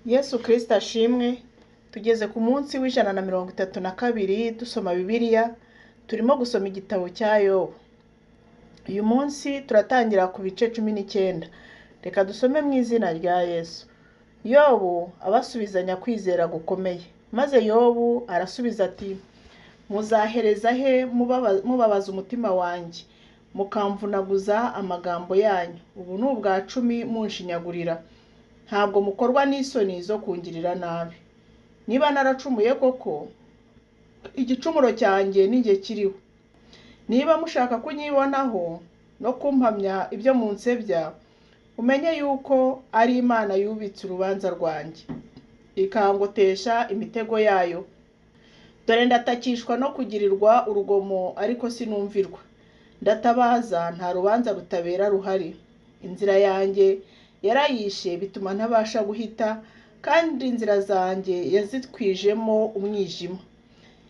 Yesu Kristo ashimwe. Tugeze ku munsi wa 132 dusoma Bibiliya, turimo gusoma igitabo cya Yobu. Uyu munsi turatangira ku bice 19. Reka dusome mu izina rya Yesu. Yobu abasubizanya kwizera gukomeye. Maze Yobu arasubiza ati: "Muzahereza he mubabaza umutima wanjye, mukamvunaguza amagambo yanyu? Ubu ni ubwa 10 munshinyagurira. Ntabwo mukorwa n'isoni zo kungirira nabi? Niba naracumuye koko, igicumuro cyanjye ni jye kiriho. Niba mushaka kunyibonaho no kumpamya ibyo munsebya, umenye yuko ari Imana yubitse urubanza rwanjye, ikangotesha imitego yayo. Dore ndatakishwa no kugirirwa urugomo, ariko sinumvirwa. Ndatabaza, nta rubanza rutabera ruhari. Inzira yanjye yarayishe, bituma ntabasha guhita, kandi inzira zanjye yazitwijemo umwijima.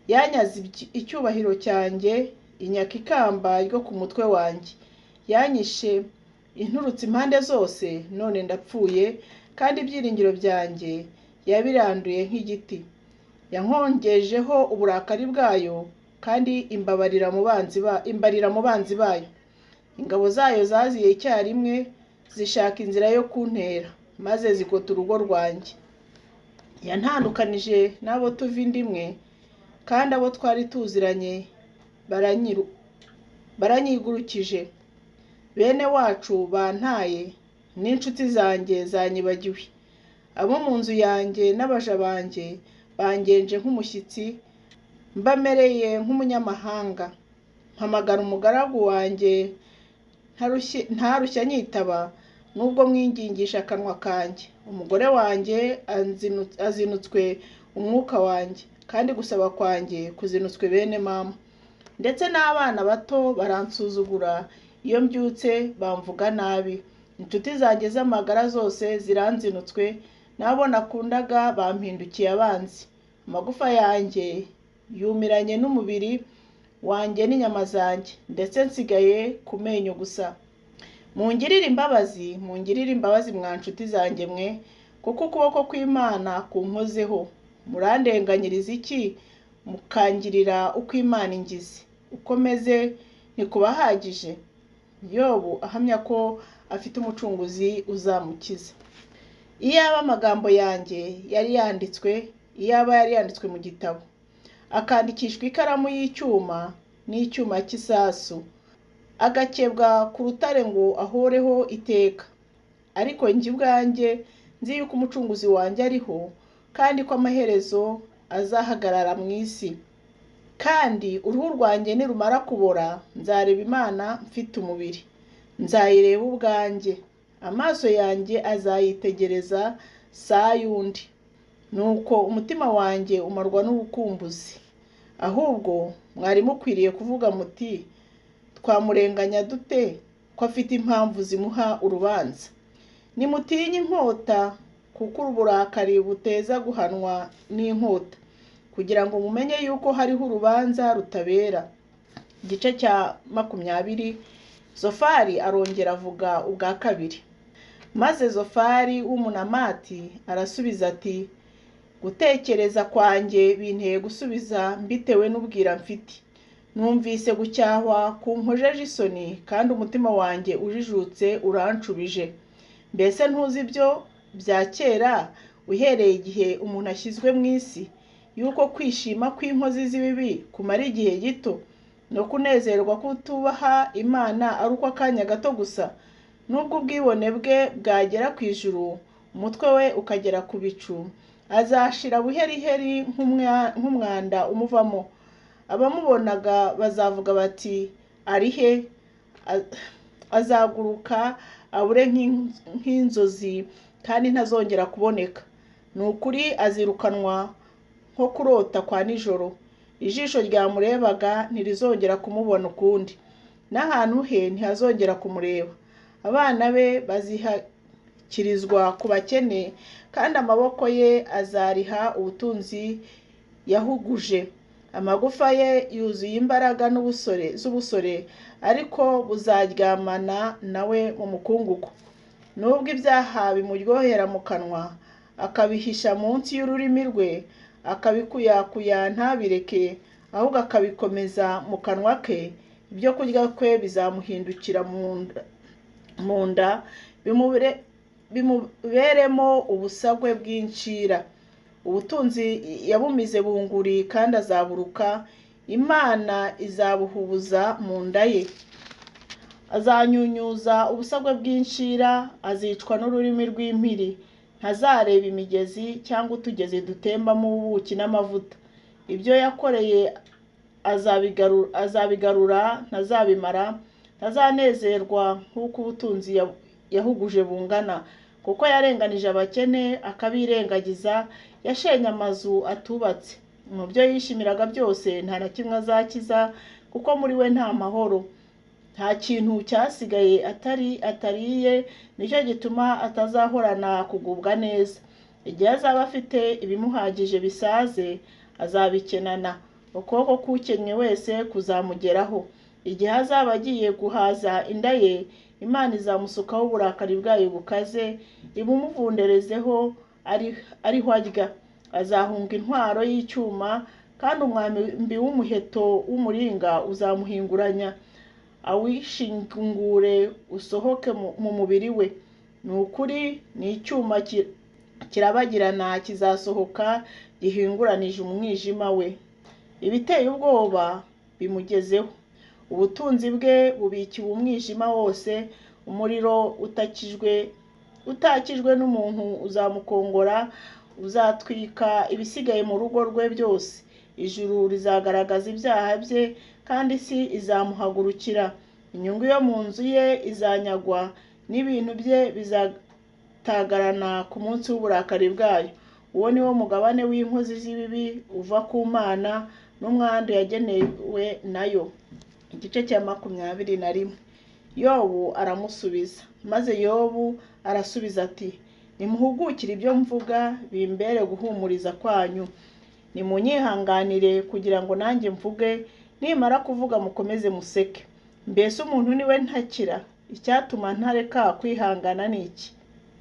Yanyaze icyubahiro cyanjye, inyaka ikamba ryo ku mutwe wanjye. Yanyishe inturutse impande zose, none ndapfuye, kandi ibyiringiro byanjye yabiranduye nk'igiti. Yankongejeho uburakari bwayo, kandi imbabarira mu banzi ba imbarira mu banzi bayo. Ingabo zayo zaziye icyarimwe, zishaka inzira yo kuntera, maze zigota urugo rwanjye. Yantandukanije n'abo tuva inda imwe, kandi abo twari tuziranye baranyigurukije. Bene wacu bantaye, n'inshuti zanjye zanyibagiwe. Abo mu nzu yanjye n'abaja banjye bangenje nk'umushyitsi, mbamereye nk'umunyamahanga. Mpamagara umugaragu wanjye, ntarushya nyitaba, nubwo mwingingisha akanwa kanjye. Umugore wanjye azinutswe umwuka wanjye, kandi gusaba kwanjye kuzinutswe bene mama. Ndetse n'abana bato baransuzugura, iyo mbyutse bamvuga nabi. Inshuti zanjye z'amagara zose ziranzinutswe, n'abo nakundaga bampindukiye abanzi. Amagufa yanjye yumiranye n'umubiri wanjye n'inyama zanjye, ndetse nsigaye ku menyo gusa. Mungirire imbabazi, mungirire imbabazi mwa nshuti zanjye mwe, kuko ukuboko kw'Imana kunkozeho. Murandenganyiriza iki, mukangirira uko Imana ingize? Uko meze ntikubahagije?" Yobu ahamya ko afite Umucunguzi uzamukiza. Iyaba amagambo yanjye yari yanditswe, iyaba yari yanditswe mu gitabo, akandikishwa ikaramu y'icyuma n'icyuma cy'isasu, agakebwa ku rutare ngo ahoreho iteka. Ariko njye ubwanjye nzi yuko Umucunguzi wanjye ariho, kandi ko amaherezo azahagarara mu isi. Kandi uruhu rwanjye nirumara kubora, nzareba Imana mfite umubiri, nzayireba ubwanjye, amaso yanjye azayitegereza saa y'undi. Nuko umutima wanjye umarwa n'urukumbuzi. Ahubwo mwari mukwiriye kuvuga muti: 'Twamurenganya dute, ko afite impamvu zimuha urubanza?' Nimutinye inkota, kuko uburakari buteza guhanwa n'inkota, kugira ngo mumenye yuko hariho urubanza rutabera." Igice cya 20. Zofari arongera avuga ubwa kabiri. Maze Zofari w'Umunamati arasubiza ati: "Gutekereza kwanjye binteye gusubiza mbitewe n'ubwira mfite. Numvise gucyahwa kunkojeje isoni, kandi umutima wanjye ujijutse uranshubije. Mbese ntuzi ibyo bya kera, uhereye igihe umuntu ashyizwe mu isi, yuko kwishima kw'inkozi z'ibibi kumara igihe gito, no kunezerwa kutubaha Imana ari uko akanya gato gusa? Nubwo ubwibone bwe bwagera ku ijuru, umutwe we ukagera ku bicu, azashira buheriheri nk'umwanda umuvamo. Abamubonaga bazavuga bati: 'Ari he?' Azaguruka abure nk'inzozi, kandi ntazongera kuboneka. Ni ukuri azirukanwa nko kurota kwa nijoro. Ijisho ryamurebaga ntirizongera kumubona ukundi, n'ahantu he ntihazongera kumureba. Abana be bazihakirizwa ku bakene, kandi amaboko ye azariha ubutunzi yahuguje. Amagufa ye yuzuye imbaraga n'ubusore z'ubusore, ariko buzaryamana nawe mu mukungugu. Nubwo ibyaha bimuryohera mu kanwa, akabihisha munsi y'ururimi rwe, akabikuyakuya ntabireke, ahubwo akabikomeza mu kanwa ke, ibyo kurya kwe bizamuhindukira mu nda, bimuberemo ubusagwe bw'incira. Ubutunzi yabumize bunguri kandi azaburuka, Imana izabuhubuza mu nda ye. Azanyunyuza ubusagwe bw'incira, azicwa n'ururimi rw'impiri. Ntazareba imigezi cyangwa utugezi dutembamo ubuki n'amavuta. Ibyo yakoreye azabigarura, ntazabimara, ntazanezerwa nk'uko ubutunzi yahuguje bungana, kuko yarenganije abakene akabirengagiza, yashenye amazu atubatse. Mu byo yishimiraga byose nta na kimwe azakiza, kuko muri we nta mahoro. Nta kintu cyasigaye atariye, nicyo gituma atazahorana kugubwa neza. Igihe azaba afite ibimuhagije bisaze, azabikenana. Ukuboko k'ukennye wese kuzamugeraho. Igihe azaba agiye guhaza inda ye, Imana izamusukaho uburakari bwayo bukaze, ibumuvunderezeho ariho arya. Azahunga intwaro y'icyuma, kandi umwambi w'umuheto w'umuringa uzamuhinguranya, awishingure usohoke mu mubiri we. Ni ukuri ni icyuma kirabagirana kizasohoka gihinguranije umwijima we. Ibiteye ubwoba bimugezeho. Ubutunzi bwe bubikiwe umwijima wose, umuriro utakijwe n'umuntu uzamukongora, uzatwika ibisigaye mu rugo rwe byose. Ijuru rizagaragaza ibyaha bye, kandi isi izamuhagurukira. Inyungu yo mu nzu ye izanyagwa, n'ibintu bye bizatagarana ku munsi w'uburakari bwayo. Uwo ni wo mugabane w'inkozi z'ibibi uva ku Mana, n'umwandu yagenewe nayo. Igice cya 21. Yobu aramusubiza. Maze Yobu arasubiza ati: nimuhugukire ibyo mvuga, bimbere guhumuriza kwanyu. Nimunyihanganire kugira ngo nanjye mvuge, nimara kuvuga mukomeze museke. Mbese umuntu ni we ntakira? Icyatuma ntareka kwihangana ni iki?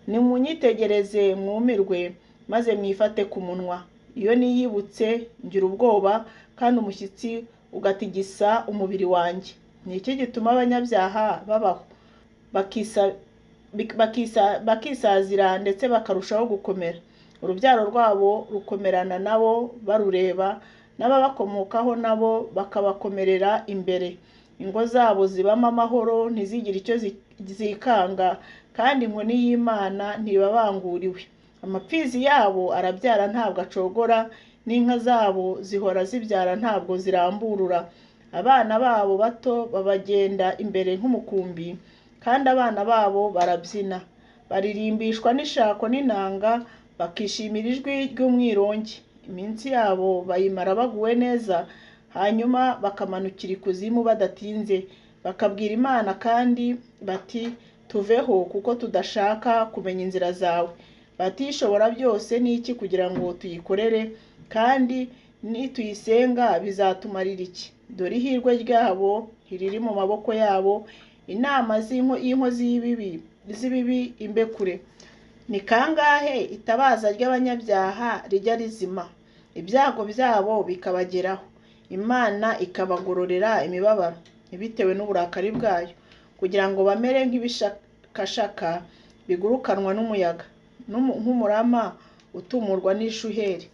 Nimunyitegereze mwumirwe, maze mwifate ku munwa. Iyo niyibutse ngira ubwoba, kandi umushyitsi ugatigisa umubiri wanjye. Ni iki gituma abanyabyaha babaho, bakisazira ndetse bakarushaho gukomera? Urubyaro rwabo rukomerana nabo barureba, n'ababakomokaho nabo bakabakomerera imbere. Ingo zabo zibamo amahoro, ntizigire icyo zikanga, kandi inkoni y'Imana ntibabanguriwe. Amapfizi yabo arabyara ntabwo acogora, n'inka zabo zihora zibyara ntabwo ziramburura. Abana babo bato babagenda imbere nk'umukumbi, kandi abana babo barabyina. Baririmbishwa n'ishako n'inanga, bakishimira ijwi ry'umwirongi. Iminsi yabo bayimara baguwe neza, hanyuma bakamanukira ikuzimu badatinze. Bakabwira Imana kandi bati: tuveho, kuko tudashaka kumenya inzira zawe. Bati: ishobora byose ni iki kugira ngo tuyikorere, kandi nituyisenga bizatumarira iki? Dore ihirwe ryabo ntiriri mu maboko yabo, inama y'inkozi z'ibibi imbe kure. Ni kangahe itabaza ry'abanyabyaha rijya rizima, ibyago byabo bikabageraho, Imana ikabagororera imibabaro bitewe n'uburakari bwayo, kugira ngo bamere nk'ibishakashaka bigurukanwa n'umuyaga, nk'umurama utumurwa n'ishuheri.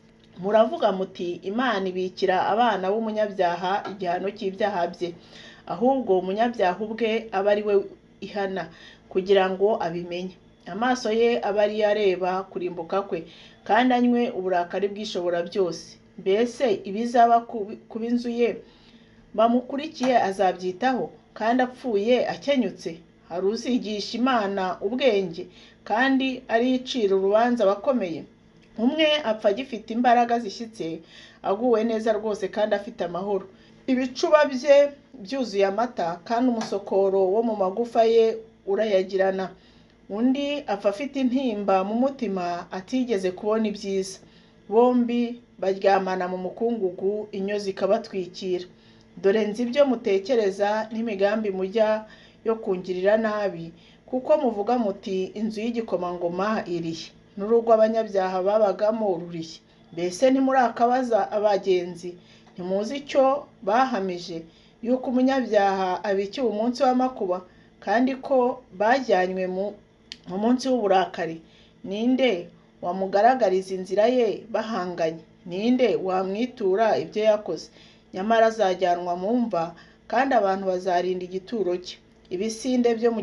Muravuga muti: Imana ibikira abana b'umunyabyaha igihano cy'ibyaha bye, ahubwo umunyabyaha ubwe aba ari we ihana, kugira ngo abimenye. Amaso ye aba ariyo areba kurimbuka kwe, kandi anywe uburakari bw'ishobora byose. Mbese ibizaba ku b'inzu ye bamukurikiye azabyitaho, kandi apfuye akenyutse? Hari uzigisha Imana ubwenge, kandi aricira urubanza abakomeye? Umwe apfa agifite imbaraga zishyitse, aguwe neza rwose kandi afite amahoro. Ibicuba bye byuzuye amata, kandi umusokoro wo mu magufa ye urayagirana. Undi apfa afite intimba mu mutima, atigeze kubona ibyiza. Bombi baryamana mu mukungugu, inyo zikabatwikira. Dore nzi ibyo mutekereza n'imigambi mujya yo kungirira nabi, kuko muvuga muti: inzu y'igikomangoma irihe? N'urugo abanyabyaha babagamo rurihe? Mbese ntimurakabaza abagenzi? Ntimuzi icyo bahamije, yuko umunyabyaha abikiwe umunsi w'amakuba, kandi ko bajyanywe mu munsi w'uburakari? Ninde wamugaragariza inzira ye bahanganye? Ninde wamwitura ibyo yakoze? Nyamara azajyanwa mu mva, kandi abantu bazarinda igituro cye. Ibisinde byo mu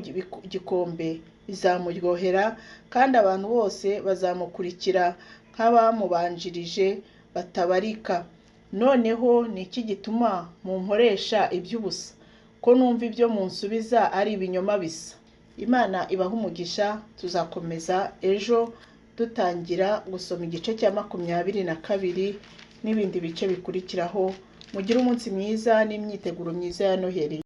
gikombe bizamuryohera, kandi abantu bose bazamukurikira nk'abamubanjirije batabarika. Noneho ni iki gituma munkoresha iby'ubusa, ko numva ibyo munsubiza ari ibinyoma bisa? Imana ibahe umugisha. Tuzakomeza ejo dutangira gusoma igice cya 22 n'ibindi bice bikurikiraho. Mugire umunsi mwiza n'imyiteguro myiza ya Noheli.